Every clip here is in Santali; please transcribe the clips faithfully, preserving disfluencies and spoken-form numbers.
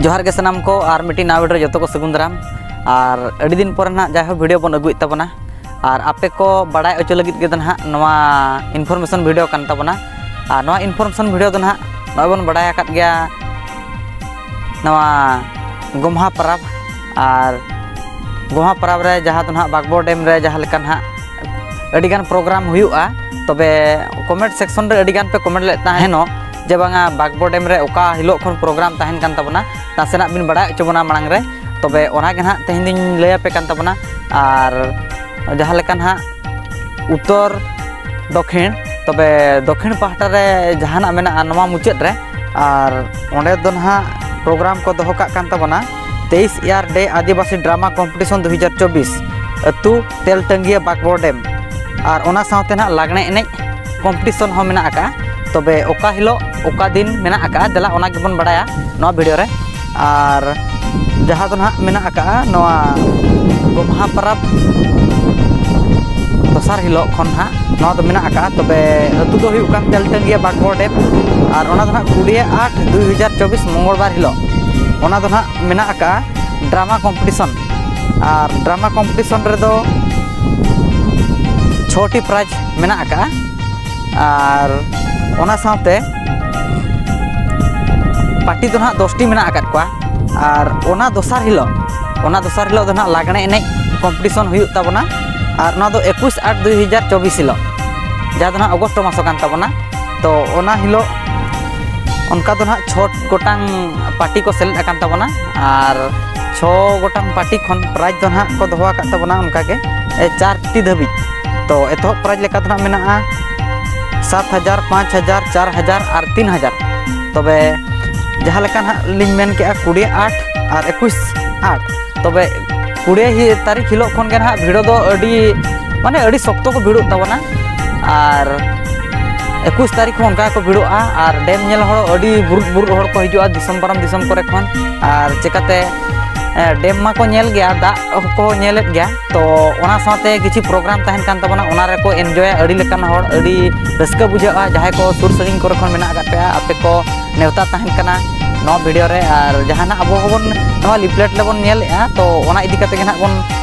ᱡᱚᱦᱟᱨ ᱜᱮ ᱥᱟᱱᱟᱢ ᱠᱚ, ᱟᱨ ᱢᱤᱫᱴᱤᱡ ᱱᱟᱣᱟ ᱵᱷᱤᱰᱤᱭᱳ ᱨᱮ ᱡᱚᱛᱚ ᱠᱚ ᱥᱟᱹᱜᱩᱱ ᱫᱟᱨᱟᱢ᱾ ᱟᱨ ᱟᱹᱰᱤ ᱫᱤᱱ ᱯᱚᱨᱮ ᱱᱟᱦᱟᱜ ᱡᱟᱭᱦᱳᱠ ᱵᱷᱤᱰᱤᱭᱳ ᱵᱚᱱ ᱟᱹᱜᱩᱭᱮᱫ ᱛᱟᱵᱚᱱᱟ, ᱟᱨ ᱟᱯᱮ ᱠᱚ ᱵᱟᱲᱟᱭ ᱦᱚᱪᱚ ᱞᱟᱹᱜᱤᱫ ᱜᱮ ᱱᱟᱦᱟᱜ ᱱᱚᱣᱟ ᱤᱱᱯᱷᱚᱨᱢᱮᱥᱚᱱ ᱵᱷᱤᱰᱤᱭᱳ ᱠᱟᱱ ᱛᱟᱵᱚᱱᱟ᱾ ᱟᱨ ᱱᱚᱣᱟ ᱤᱱᱯᱷᱚᱨᱢᱮᱥᱚᱱ ᱵᱷᱤᱰᱤᱭᱳ ᱫᱚ ᱱᱟᱦᱟᱜ ᱱᱚᱜᱼᱚᱭ ᱵᱚᱱ ᱵᱟᱲᱟᱭ ᱟᱠᱟᱫ ᱜᱮᱭᱟ ᱱᱚᱣᱟ ᱜᱚᱢᱦᱟ ᱯᱚᱨᱚᱵᱽ, ᱟᱨ ᱜᱚᱢᱦᱟ ᱯᱚᱨᱚᱵᱽ ᱨᱮ ᱡᱟᱦᱟᱸ ᱫᱚ ᱱᱟᱦᱟᱜ ᱵᱟᱜᱽᱵᱚ ᱰᱮᱢ ᱨᱮ ᱡᱟᱦᱟᱸ ᱞᱮᱠᱟ ᱱᱟᱦᱟᱜ ᱟᱹᱰᱤᱜᱟᱱ ᱯᱨᱳᱜᱨᱟᱢ ᱦᱩᱭᱩᱜᱼᱟ, ᱛᱚᱵᱮ ᱠᱚᱢᱮᱱᱴ ᱥᱮᱠᱥᱚᱱ ᱨᱮ ᱟᱹᱰᱤᱜᱟᱱ ᱯᱮ ᱠᱚᱢᱮᱱᱴ ᱞᱮᱫ ᱛᱟᱦᱮᱱᱚᱜ ᱡᱮ ᱵᱟᱝᱟ ᱵᱟᱜᱽᱵᱚ ᱰᱮᱢ ᱨᱮ ᱚᱠᱟ ᱦᱤᱞᱳᱜ ᱠᱷᱚᱱ ᱯᱨᱳᱜᱨᱟᱢ ᱛᱟᱦᱮᱱ ᱠᱟᱱ ᱛᱟᱵᱚᱱᱟ, ᱱᱟᱥᱮᱱᱟᱜ ᱵᱤᱱ ᱵᱟᱲᱟᱭ ᱦᱚᱪᱚ ᱵᱚᱱᱟ ᱢᱟᱲᱟᱝ ᱨᱮ᱾ ᱛᱚᱵᱮ ᱚᱱᱟ ᱜᱮ ᱱᱟᱦᱟᱜ ᱛᱮᱦᱮᱧ ᱫᱚᱧ ᱞᱟᱹᱭ ᱟᱯᱮ ᱠᱟᱱ ᱛᱟᱵᱚᱱᱟ᱾ ᱟᱨ ᱡᱟᱦᱟᱸ ᱞᱮᱠᱟ ᱱᱟᱦᱟᱜ ᱩᱛᱛᱚᱨ ᱫᱚᱠᱷᱤᱱ, ᱛᱚᱵᱮ ᱫᱚᱠᱷᱤᱱ ᱯᱟᱦᱴᱟ ᱨᱮ ᱡᱟᱦᱟᱱᱟᱜ ᱢᱮᱱᱟᱜᱼᱟ ᱱᱚᱣᱟ ᱢᱩᱪᱟᱹᱫ ᱨᱮ, ᱟᱨ ᱚᱸᱰᱮ ᱫᱚ ᱱᱟᱦᱟᱜ ᱯᱨᱳᱜᱨᱟᱢ ᱠᱚ ᱫᱚᱦᱚ ᱠᱟᱜ ᱠᱟᱱ ᱛᱟᱵᱚᱱᱟ ᱛᱮᱭᱤᱥ ᱤᱭᱟᱨ ᱰᱮ ᱟᱹᱫᱤᱵᱟᱹᱥᱤ ᱰᱨᱟᱢᱟ ᱠᱚᱢᱯᱤᱴᱤᱥᱚᱱ ᱫᱩ ᱦᱟᱡᱟᱨ ᱪᱚᱵᱵᱤᱥ, ᱟᱹᱛᱩ ᱛᱮᱞᱛᱟᱹᱝᱜᱤᱭᱟᱹ ᱵᱟᱜᱽᱵᱚᱲ ᱰᱮᱢ᱾ ᱟᱨ ᱚᱱᱟ ᱥᱟᱶᱛᱮ ᱱᱟᱦᱟᱜ ᱞᱟᱜᱽᱬᱮ ᱮᱱᱮᱡ ᱠᱚᱢᱯᱤᱴᱤᱥᱚᱱ ᱦᱚᱸ ᱢᱮᱱᱟᱜ ᱟᱠᱟᱫᱼᱟ᱾ ᱛᱚᱵᱮ ᱚᱠᱟ ᱦᱤᱞᱳᱜ ᱚᱠᱟ ᱫᱤᱱ ᱢᱮᱱᱟᱜ ᱟᱠᱟᱫᱼᱟ, ᱫᱮᱞᱟ ᱚᱱᱟ ᱜᱮᱵᱚᱱ ᱵᱟᱲᱟᱭᱟ ᱱᱚᱣᱟ ᱵᱷᱤᱰᱤᱭᱳ ᱨᱮ᱾ ᱟᱨ ᱡᱟᱦᱟᱸ ᱫᱚ ᱱᱟᱦᱟᱜ ᱢᱮᱱᱟᱜ ᱟᱠᱟᱫᱼᱟ ᱱᱚᱣᱟ ᱜᱚᱢᱦᱟ ᱯᱚᱨᱚᱵᱽ ᱫᱚᱥᱟᱨ ᱦᱤᱞᱳᱜ ᱠᱷᱚᱱ ᱱᱟᱦᱟᱜ ᱱᱚᱣᱟ ᱫᱚ ᱢᱮᱱᱟᱜ ᱟᱠᱟᱫᱼᱟ᱾ ᱛᱚᱵᱮ ᱟᱹᱛᱩ ᱫᱚ ᱦᱩᱭᱩᱜ ᱠᱟᱱ ᱛᱮᱞᱛᱟᱹᱝᱜᱤᱭᱟᱹ ᱵᱟᱜᱽᱵᱚᱲ ᱰᱮᱢ᱾ ᱟᱨ ᱚᱱᱟ ᱫᱚ ᱱᱟᱦᱟᱜ ᱠᱩᱲᱤ ᱟᱴ ᱫᱩᱭ ᱦᱟᱡᱟᱨ ᱪᱚᱵᱵᱤᱥ ᱢᱚᱝᱜᱚᱞᱵᱟᱨ ᱦᱤᱞᱳᱜ ᱚᱱᱟ ᱫᱚ ᱱᱟᱦᱟᱜ ᱢᱮᱱᱟᱜ ᱟᱠᱟᱫᱼᱟ ᱰᱨᱟᱢᱟ ᱠᱚᱢᱯᱤᱴᱤᱥᱚᱱ᱾ ᱟᱨ ᱰᱨᱟᱢᱟ ᱠᱚᱢᱯᱤᱴᱤᱥᱚᱱ ᱨᱮᱫᱚ ᱪᱷᱚᱴᱤ ᱯᱨᱟᱭᱤᱡᱽ ᱢᱮᱱᱟᱜ ᱟᱠᱟᱫᱼᱟ᱾ ᱟᱨ ᱚᱱᱟ ᱥᱟᱶᱛᱮ ᱯᱟᱨᱴᱤ ᱫᱚ ᱱᱟᱦᱟᱜ ᱫᱚᱥᱴᱤ ᱢᱮᱱᱟᱜ ᱟᱠᱟᱫ ᱠᱚᱣᱟ᱾ ᱟᱨ ᱚᱱᱟ ᱫᱚᱥᱟᱨ ᱦᱤᱞᱳᱜ, ᱚᱱᱟ ᱫᱚᱥᱟᱨ ᱦᱤᱞᱳᱜ ᱫᱚ ᱱᱟᱦᱟᱜ ᱞᱟᱜᱽᱬᱮ ᱮᱱᱮᱡ ᱠᱚᱢᱯᱤᱴᱤᱥᱚᱱ ᱦᱩᱭᱩᱜ ᱛᱟᱵᱚᱱᱟ᱾ ᱟᱨ ᱚᱱᱟ ᱫᱚ ᱮᱠᱩᱥ ᱟᱴ ᱫᱩᱭ ᱦᱟᱡᱟᱨ ᱪᱚᱵᱵᱤᱥ ᱦᱤᱞᱳᱜ, ᱡᱟᱦᱟᱸ ᱫᱚ ᱱᱟᱦᱟᱜ ᱚᱜᱚᱥᱴ ᱢᱟᱥ ᱠᱟᱱ ᱛᱟᱵᱚᱱᱟ᱾ ᱛᱚ ᱚᱱᱟ ᱦᱤᱞᱳᱜ ᱚᱱᱠᱟ ᱫᱚ ᱱᱟᱦᱟᱜ ᱪᱷᱚ ᱜᱚᱴᱟᱝ ᱯᱟᱨᱴᱤ ᱠᱚ ᱥᱮᱞᱮᱫ ᱟᱠᱟᱱ ᱛᱟᱵᱚᱱᱟ᱾ ᱟᱨ ᱪᱷᱚ ᱜᱚᱴᱟᱝ ᱯᱟᱨᱴᱤ ᱠᱷᱚᱱ ᱯᱨᱟᱭᱤᱡᱽ ᱫᱚ ᱱᱟᱦᱟᱜ ᱠᱚ ᱫᱚᱦᱚ ᱟᱠᱟᱫ ᱛᱟᱵᱚᱱᱟ ᱚᱱᱠᱟᱜᱮ, ᱮ, ᱪᱟᱨᱴᱤ ᱫᱷᱟᱹᱵᱤᱡ᱾ ᱛᱚ ᱮᱛᱚᱦᱚᱵ ᱯᱨᱟᱭᱤᱡᱽ ᱞᱮᱠᱟ ᱫᱚ ᱱᱟᱦᱟᱜ ᱢᱮᱱᱟᱜᱼᱟ ᱥᱟᱛ ᱦᱟᱡᱟᱨ, ᱯᱟᱸᱪ ᱦᱟᱡᱟᱨ, ᱪᱟᱨ ᱦᱟᱡᱟᱨ ᱟᱨ ᱛᱤᱱ ᱦᱟᱡᱟᱨ᱾ ᱛᱚᱵᱮ ᱡᱟᱦᱟᱸ ᱞᱮᱠᱟ ᱱᱟᱦᱟᱜ ᱞᱤᱧ ᱢᱮᱱ ᱠᱮᱜᱼᱟ, ᱠᱩᱲᱤ ᱟᱴ ᱟᱨ ᱮᱠᱩᱥ ᱟᱴ, ᱛᱚᱵᱮ ᱠᱩᱲᱤ ᱦᱤ-, ᱛᱟᱹᱨᱤᱠᱷ ᱦᱤᱞᱳᱜ ᱠᱷᱚᱱ ᱜᱮ ᱱᱟᱦᱟᱜ ᱵᱷᱤᱲ ᱫᱚ ᱟᱹᱰᱤ, ᱢᱟᱱᱮ, ᱟᱹᱰᱤ ᱥᱚᱠᱛᱚ ᱠᱚ ᱵᱷᱤᱲᱚᱜ ᱛᱟᱵᱚᱱᱟ᱾ ᱟᱨ ᱮᱠᱩᱥ ᱛᱟᱹᱨᱤᱠᱷ ᱦᱚᱸ ᱚᱱᱠᱟ ᱜᱮᱠᱚ ᱵᱷᱤᱲᱚᱜᱼᱟ᱾ ᱟᱨ ᱰᱮᱢ ᱧᱮᱞ ᱦᱚᱲ ᱟᱹᱰᱤ ᱵᱩᱨᱩᱫ ᱵᱩᱨᱩᱫ ᱦᱚᱲ ᱠᱚ ᱦᱤᱡᱩᱜᱼᱟ ᱫᱤᱥᱚᱢ ᱯᱟᱨᱚᱢ ᱫᱤᱥᱚᱢ ᱠᱚᱨᱮ ᱠᱷᱚᱱ᱾ ᱟᱨ ᱪᱮᱠᱟᱛᱮ, ᱮ, ᱰᱮᱢ ᱢᱟᱠᱚ ᱧᱮᱞ ᱜᱮᱭᱟ, ᱫᱟᱜ ᱦᱚᱸᱠᱚ ᱧᱮᱞᱮᱫ ᱜᱮᱭᱟ, ᱛᱚ ᱚᱱᱟ ᱥᱟᱶᱛᱮ ᱠᱤᱪᱷᱩ ᱯᱨᱳᱜᱨᱟᱢ ᱛᱟᱦᱮᱱ ᱠᱟᱱ ᱛᱟᱵᱚᱱᱟ, ᱚᱱᱟ ᱨᱮᱠᱚ ᱮᱱᱡᱚᱭᱟ ᱟᱹᱰᱤ ᱞᱮᱠᱟᱱ ᱦᱚᱲ, ᱟᱹᱰᱤ ᱨᱟᱹᱥᱠᱟᱹ ᱵᱩᱡᱷᱟᱹᱜᱼᱟ᱾ ᱡᱟᱦᱟᱸᱭ ᱠᱚ ᱥᱩᱨ ᱥᱟᱺᱜᱤᱧ ᱠᱚᱨᱮ ᱠᱷᱚᱱ ᱢᱮᱱᱟᱜ ᱟᱠᱟᱫ ᱯᱮᱭᱟ, ᱟᱯᱮ ᱠᱚ ᱱᱮᱣᱛᱟ ᱛᱟᱦᱮᱱ ᱠᱟᱱᱟ, ᱱᱚᱣᱟ ᱵᱷᱤᱰᱤᱭᱳ ᱨᱮ, ᱟᱨ ᱡᱟᱦᱟᱱᱟᱜ ᱟᱵᱚ ᱦᱚᱸᱵᱚᱱ ᱱᱚᱣᱟ ᱞᱤᱯᱞᱮᱴ ᱨᱮᱵᱚᱱ ᱧᱮᱞᱮᱫᱼᱟ, ᱛᱚ ᱚᱱᱟ ᱤᱫᱤ ᱠᱟᱛᱮ ᱜᱮ ᱱᱟᱦᱟᱜ ᱵᱚᱱ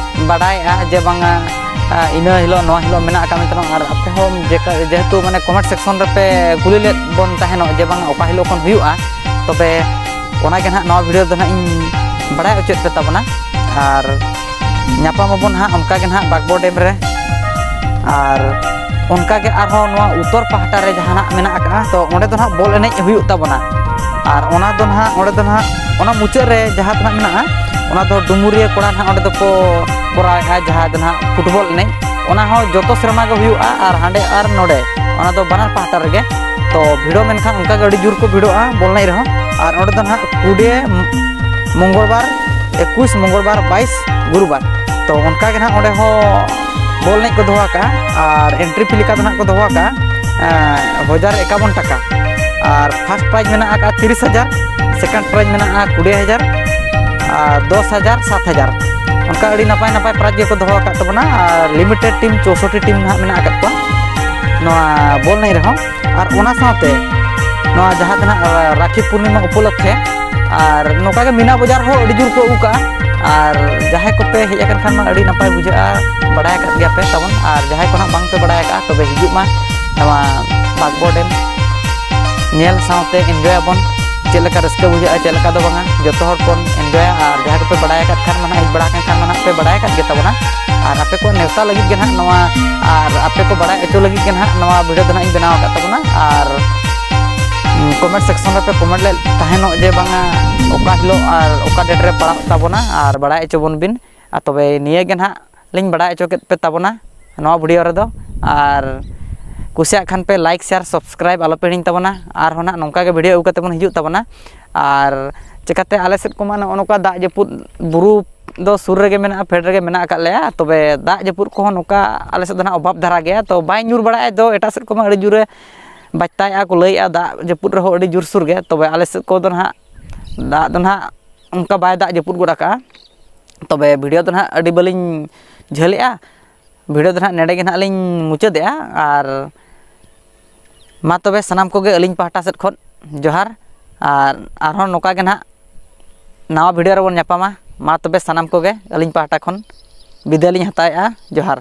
ᱵᱟᱰᱟᱭᱮᱫᱼᱟ ᱡᱮ ᱵᱟᱝᱟ, ᱟ, ᱤᱱᱟᱹ ᱦᱤᱞᱳᱜ ᱱᱚᱣᱟ ᱦᱤᱞᱳᱜ ᱢᱮᱱᱟᱜ ᱟᱠᱟᱫ ᱢᱮᱱᱛᱮ, ᱟᱨ ᱟᱯᱮ ᱦᱚᱸ ᱡᱮ-, ᱡᱮᱦᱮᱛᱩ ᱢᱟᱱᱮ ᱠᱚᱢᱮᱱᱴ ᱥᱮᱠᱥᱚᱱ ᱨᱮᱯᱮ ᱠᱩᱞᱤ ᱞᱮᱫ ᱵᱚᱱ ᱛᱟᱦᱮᱱᱚᱜ ᱡᱮ ᱵᱟᱝᱟ ᱚᱠᱟ ᱦᱤᱞᱳᱜ ᱠᱷᱚᱱ ᱦᱩᱭᱩᱜᱼᱟ, ᱛᱚᱵᱮ ᱚᱱᱟ ᱜᱮ ᱱᱟᱦᱟᱜ ᱱᱚᱣᱟ ᱵᱷᱤᱰᱤᱭᱳ ᱫᱚ ᱱᱟᱦᱟᱜ ᱤᱧ ᱵᱟᱲᱟᱭ ᱦᱚᱪᱚᱭᱮᱫ ᱯᱮ ᱛᱟᱵᱚᱱᱟ᱾ ᱟᱨ ᱧᱟᱯᱟᱢ ᱟᱵᱚᱱ ᱦᱟᱸᱜ ᱚᱱᱠᱟ ᱜᱮ ᱱᱟᱦᱟᱜ ᱵᱟᱜᱽᱵᱚ ᱰᱮᱢ ᱨᱮ᱾ ᱟᱨ ᱚᱱᱠᱟ ᱜᱮ ᱟᱨᱦᱚᱸ ᱱᱚᱣᱟ ᱩᱛᱛᱚᱨ ᱯᱟᱦᱴᱟ ᱨᱮ ᱡᱟᱦᱟᱱᱟᱜ ᱢᱮᱱᱟᱜ ᱟᱠᱟᱫᱼᱟ, ᱛᱚ ᱚᱸᱰᱮ ᱫᱚ ᱱᱟᱦᱟᱜ ᱵᱚᱞ ᱮᱱᱮᱡ ᱦᱩᱭᱩᱜ ᱛᱟᱵᱚᱱᱟ᱾ ᱟᱨ ᱚᱱᱟ ᱫᱚ ᱱᱟᱦᱟᱜ, ᱚᱸᱰᱮ ᱫᱚ ᱱᱟᱦᱟᱜ ᱚᱱᱟ ᱢᱩᱪᱟᱹᱫ ᱨᱮ ᱡᱟᱦᱟᱸ ᱛᱤᱱᱟᱹᱜ ᱢᱮᱱᱟᱜᱼᱟ, ᱚᱱᱟ ᱫᱚ ᱰᱩᱢᱩᱨᱤᱭᱟᱹ ᱠᱚᱲᱟ ᱱᱟᱦᱟᱜ ᱚᱸᱰᱮ ᱫᱚᱠᱚ ᱠᱚᱨᱟᱣᱮᱫᱼᱟ, ᱡᱟᱦᱟᱸ ᱫᱚ ᱱᱟᱦᱟᱜ ᱯᱷᱩᱴᱵᱚᱞ ᱮᱱᱮᱡ᱾ ᱚᱱᱟ ᱦᱚᱸ ᱡᱚᱛᱚ ᱥᱮᱨᱢᱟ ᱜᱮ ᱦᱩᱭᱩᱜᱼᱟ, ᱟᱨ ᱦᱟᱸᱰᱮ ᱟᱨ ᱱᱚᱰᱮ, ᱚᱱᱟ ᱫᱚ ᱵᱟᱱᱟᱨ ᱯᱟᱦᱴᱟ ᱨᱮᱜᱮ᱾ ᱛᱚ ᱵᱷᱤᱲᱚ ᱢᱮᱱᱠᱷᱟᱱ ᱚᱱᱠᱟ ᱜᱮ ᱟᱹᱰᱤ ᱡᱳᱨ ᱠᱚ ᱵᱷᱤᱲᱚᱜᱼᱟ ᱵᱚᱞ ᱮᱱᱮᱡ ᱨᱮᱦᱚᱸ᱾ ᱟᱨ ᱚᱸᱰᱮ ᱫᱚ ᱱᱟᱦᱟᱜ ᱠᱩᱰᱮ ᱢᱚᱝᱜᱚᱞᱵᱟᱨ ᱮᱠᱩᱥ, ᱢᱚᱝᱜᱚᱞᱵᱟᱨ ᱵᱟᱭᱤᱥ, ᱜᱩᱨᱩᱵᱟᱨ᱾ ᱛᱚ ᱚᱱᱠᱟ ᱜᱮ ᱱᱟᱦᱟᱜ ᱚᱸᱰᱮ ᱦᱚᱸ ᱵᱚᱞ ᱮᱱᱮᱡ ᱠᱚ ᱫᱚᱦᱚ ᱟᱠᱟᱫᱼᱟ᱾ ᱟᱨ ᱮᱱᱴᱨᱤ ᱯᱷᱤ ᱞᱮᱠᱟ ᱫᱚ ᱱᱟᱦᱟᱜ ᱠᱚ ᱫᱚᱦᱚ ᱟᱠᱟᱫᱼᱟ, ᱮᱸ, ᱦᱟᱡᱟᱨ ᱮᱠᱟᱵᱚᱱ ᱴᱟᱠᱟ᱾ ᱟᱨ ᱯᱷᱟᱥᱴ ᱯᱨᱟᱭᱤᱡᱽ ᱢᱮᱱᱟᱜ ᱟᱠᱟᱫᱼᱟ ᱛᱤᱨᱤᱥ ᱦᱟᱡᱟᱨ, ᱥᱮᱠᱮᱱᱰ ᱯᱨᱟᱭᱤᱡᱽ ᱢᱮᱱᱟᱜᱼᱟ ᱠᱩᱲᱤ ᱦᱟᱡᱟᱨ, ᱟᱨ ᱫᱚᱥ ᱦᱟᱡᱟᱨ, ᱥᱟᱛ ᱦᱟᱡᱟᱨ᱾ ᱚᱱᱠᱟ ᱟᱹᱰᱤ ᱱᱟᱯᱟᱭ ᱱᱟᱯᱟᱭ ᱯᱨᱟᱭᱤᱡᱽ ᱜᱮᱠᱚ ᱫᱚᱦᱚ ᱟᱠᱟᱫ ᱛᱟᱵᱚᱱᱟ᱾ ᱟᱨ ᱞᱤᱢᱤᱴᱮᱰ ᱴᱤᱢ ᱪᱳᱥᱳᱴᱴᱤ ᱴᱤᱢ ᱱᱟᱦᱟᱜ ᱢᱮᱱᱟᱜ ᱟᱠᱟᱫ ᱠᱚᱣᱟ ᱱᱚᱣᱟ ᱵᱚᱞ ᱮᱱᱮᱡ ᱨᱮᱦᱚᱸ᱾ ᱟᱨ ᱚᱱᱟ ᱥᱟᱶᱛᱮ ᱱᱚᱣᱟ ᱡᱟᱦᱟᱸ ᱛᱤᱱᱟᱹᱜ ᱨᱟᱠᱷᱤ ᱯᱩᱨᱱᱤᱢᱟ ᱩᱯᱚᱞᱚᱠᱠᱷᱮ ᱟᱨ ᱱᱚᱝᱠᱟ ᱜᱮ ᱢᱤᱱᱟ ᱵᱟᱡᱟᱨ ᱦᱚᱸ ᱟᱹᱰᱤ ᱡᱳᱨ ᱠᱚ ᱟᱹᱜᱩ ᱠᱟᱜᱼᱟ᱾ ᱟᱨ ᱡᱟᱦᱟᱸᱭ ᱠᱚᱯᱮ ᱦᱮᱡ ᱟᱠᱟᱱ ᱠᱷᱟᱱ ᱢᱟ ᱟᱹᱰᱤ ᱱᱟᱯᱟᱭ ᱵᱩᱡᱷᱟᱹᱜᱼᱟ, ᱵᱟᱲᱟᱭ ᱟᱠᱟᱫ ᱜᱮᱭᱟ ᱯᱮ ᱛᱟᱵᱚᱱ᱾ ᱟᱨ ᱡᱟᱦᱟᱸᱭ ᱠᱚ ᱱᱟᱦᱟᱜ ᱵᱟᱝ ᱯᱮ ᱵᱟᱲᱟᱭ ᱟᱠᱟᱫᱼᱟ, ᱛᱚᱵᱮ ᱦᱤᱡᱩᱜ ᱢᱟ ᱱᱚᱣᱟ ᱵᱟᱜᱽᱵᱚ ᱰᱮᱢ ᱧᱮᱞ ᱥᱟᱶᱛᱮ ᱮᱱᱡᱚᱭ ᱟᱵᱚᱱ᱾ ᱪᱮᱫ ᱞᱮᱠᱟ ᱨᱟᱹᱥᱠᱟᱹ ᱵᱩᱡᱷᱟᱹᱜᱼᱟ, ᱪᱮᱫ ᱞᱮᱠᱟ ᱫᱚ ᱵᱟᱝᱟ, ᱡᱚᱛᱚ ᱦᱚᱲ ᱵᱚᱱ ᱮᱱᱡᱚᱭᱟ᱾ ᱟᱨ ᱡᱟᱦᱟᱸᱭ ᱠᱚᱯᱮ ᱵᱟᱲᱟᱭ ᱟᱠᱟᱫ ᱠᱷᱟᱱ ᱢᱟ ᱱᱟᱦᱟᱜ, ᱦᱮᱡ ᱵᱟᱲᱟ ᱟᱠᱟᱱ ᱠᱷᱟᱱ ᱢᱟ ᱱᱟᱦᱟᱜ ᱯᱮ ᱵᱟᱲᱟᱭ ᱟᱠᱟᱫ ᱜᱮ ᱛᱟᱵᱚᱱᱟ᱾ ᱟᱨ ᱟᱯᱮ ᱠᱚᱣᱟᱜ ᱱᱮᱣᱛᱟ ᱞᱟᱹᱜᱤᱫ ᱜᱮ ᱱᱟᱦᱟᱜ ᱱᱚᱣᱟ, ᱟᱨ ᱟᱯᱮ ᱠᱚ ᱵᱟᱲᱟᱭ ᱦᱚᱪᱚ ᱞᱟᱹᱜᱤᱫ ᱜᱮ ᱱᱟᱦᱟᱜ ᱱᱚᱣᱟ ᱵᱷᱤᱰᱤᱭᱳ ᱫᱚ ᱱᱟᱦᱟᱜ ᱤᱧ ᱵᱮᱱᱟᱣ ᱟᱠᱟᱫ ᱛᱟᱵᱚᱱᱟ᱾ ᱟᱨ ᱠᱚᱢᱮᱱᱴ ᱥᱮᱠᱥᱚᱱ ᱨᱮᱯᱮ ᱠᱚᱢᱮᱱᱴ ᱞᱮᱫ ᱛᱟᱦᱮᱱᱚᱜ ᱡᱮ ᱵᱟᱝᱟ ᱚᱠᱟ ᱦᱤᱞᱳᱜ ᱟᱨ ᱚᱠᱟ ᱰᱮᱴ ᱨᱮ ᱯᱟᱲᱟᱜ ᱛᱟᱵᱚᱱᱟ, ᱟᱨ ᱵᱟᱲᱟᱭ ᱦᱚᱪᱚ ᱵᱚᱱ ᱵᱤᱱ᱾ ᱟᱨ ᱛᱚᱵᱮ ᱱᱤᱭᱟᱹ ᱜᱮ ᱱᱟᱦᱟᱜ ᱞᱤᱧ ᱵᱟᱲᱟᱭ ᱦᱚᱪᱚ ᱠᱮᱫ ᱯᱮ ᱛᱟᱵᱚᱱᱟ ᱱᱚᱣᱟ ᱵᱷᱤᱰᱤᱭᱳ ᱨᱮᱫᱚ᱾ ᱟᱨ ᱠᱩᱥᱤᱭᱟᱜ ᱠᱷᱟᱱ ᱯᱮ ᱞᱟᱭᱤᱠ, ᱥᱮᱭᱟᱨ, ᱥᱟᱵᱥᱠᱨᱟᱭᱤᱵ ᱟᱞᱚ ᱯᱮ ᱦᱤᱲᱤᱧ ᱛᱟᱵᱚᱱᱟ᱾ ᱟᱨᱦᱚᱸ ᱱᱟᱦᱟᱜ ᱱᱚᱝᱠᱟ ᱜᱮ ᱵᱷᱤᱰᱤᱭᱳ ᱟᱹᱜᱩ ᱠᱟᱛᱮ ᱵᱚᱱ ᱦᱤᱡᱩᱜ ᱛᱟᱵᱚᱱᱟ᱾ ᱟᱨ ᱪᱤᱠᱟᱹᱛᱮ ᱟᱞᱮ ᱥᱮᱫ ᱠᱚᱢᱟ ᱱᱚᱜᱼᱚ ᱱᱚᱝᱠᱟ ᱫᱟᱜ ᱡᱟᱹᱯᱩᱫ, ᱵᱩᱨᱩ ᱫᱚ ᱥᱩᱨ ᱨᱮᱜᱮ ᱢᱮᱱᱟᱜᱼᱟ, ᱯᱷᱮᱰ ᱨᱮᱜᱮ ᱢᱮᱱᱟᱜ ᱟᱠᱟᱫ ᱞᱮᱭᱟ, ᱛᱚᱵᱮ ᱫᱟᱜ ᱡᱟᱹᱯᱩᱫ ᱠᱚᱦᱚᱸ ᱱᱚᱝᱠᱟ ᱟᱞᱮ ᱥᱮᱫ ᱫᱚ ᱱᱟᱦᱟᱜ ᱚᱵᱷᱟᱵᱽ ᱫᱷᱟᱨᱟ ᱜᱮᱭᱟ᱾ ᱛᱚ ᱵᱟᱭ ᱧᱩᱨ ᱵᱟᱲᱟᱭᱮᱫ ᱫᱚ, ᱮᱴᱟᱜ ᱥᱮᱫ ᱠᱚᱢᱟ ᱟᱹᱰᱤ ᱡᱳᱨᱮ ᱵᱟᱛᱟᱭᱮᱫᱼᱟ ᱠᱚ, ᱞᱟᱹᱭᱮᱫᱼᱟ ᱫᱟᱜ ᱡᱟᱹᱯᱩᱫ ᱨᱮᱦᱚᱸ ᱟᱹᱰᱤ ᱡᱳᱨᱥᱳᱨ ᱜᱮ᱾ ᱛᱚᱵᱮ ᱟᱞᱮ ᱥᱮᱫ ᱠᱚᱫᱚ ᱱᱟᱦᱟᱜ ᱫᱟᱜ ᱫᱚ ᱱᱟᱦᱟᱜ ᱚᱱᱠᱟ ᱵᱟᱭ ᱫᱟᱜ ᱡᱟᱹᱯᱩᱫ ᱜᱚᱫ ᱟᱠᱟᱫᱼᱟ᱾ ᱛᱚᱵᱮ ᱵᱷᱤᱰᱤᱭᱳ ᱫᱚ ᱱᱟᱦᱟᱜ ᱟᱹᱰᱤ ᱵᱟᱹᱞᱤᱧ ᱡᱷᱟᱹᱞᱮᱜᱼᱟ, ᱵᱷᱤᱰᱤᱭᱳ ᱫᱚ ᱱᱟᱦᱟᱜ ᱱᱚᱰᱮ ᱜᱮ ᱱᱟᱦᱟᱜ ᱞᱤᱧ ᱢᱩᱪᱟᱹᱫᱮᱜᱼᱟ᱾ ᱟᱨ ᱢᱟ ᱛᱚᱵᱮ ᱥᱟᱱᱟᱢ ᱠᱚᱜᱮ ᱟᱹᱞᱤᱧ ᱯᱟᱦᱴᱟ ᱥᱮᱫ ᱠᱷᱚᱱ ᱡᱚᱦᱟᱨ, ᱟᱨ ᱟᱨᱦᱚᱸ ᱱᱚᱝᱠᱟ ᱜᱮ ᱱᱟᱦᱟᱜ ᱱᱟᱣᱟ ᱵᱷᱤᱰᱤᱭᱳ ᱨᱮᱵᱚᱱ ᱧᱟᱯᱟᱢᱟ᱾ ᱢᱟ ᱛᱚᱵᱮ ᱥᱟᱱᱟᱢ ᱠᱚᱜᱮ ᱟᱹᱞᱤᱧ ᱯᱟᱦᱴᱟ ᱠᱷᱚᱱ ᱵᱤᱫᱟᱹᱭ ᱞᱤᱧ ᱦᱟᱛᱟᱣᱮᱫᱼᱟ᱾ ᱡᱚᱦᱟᱨ᱾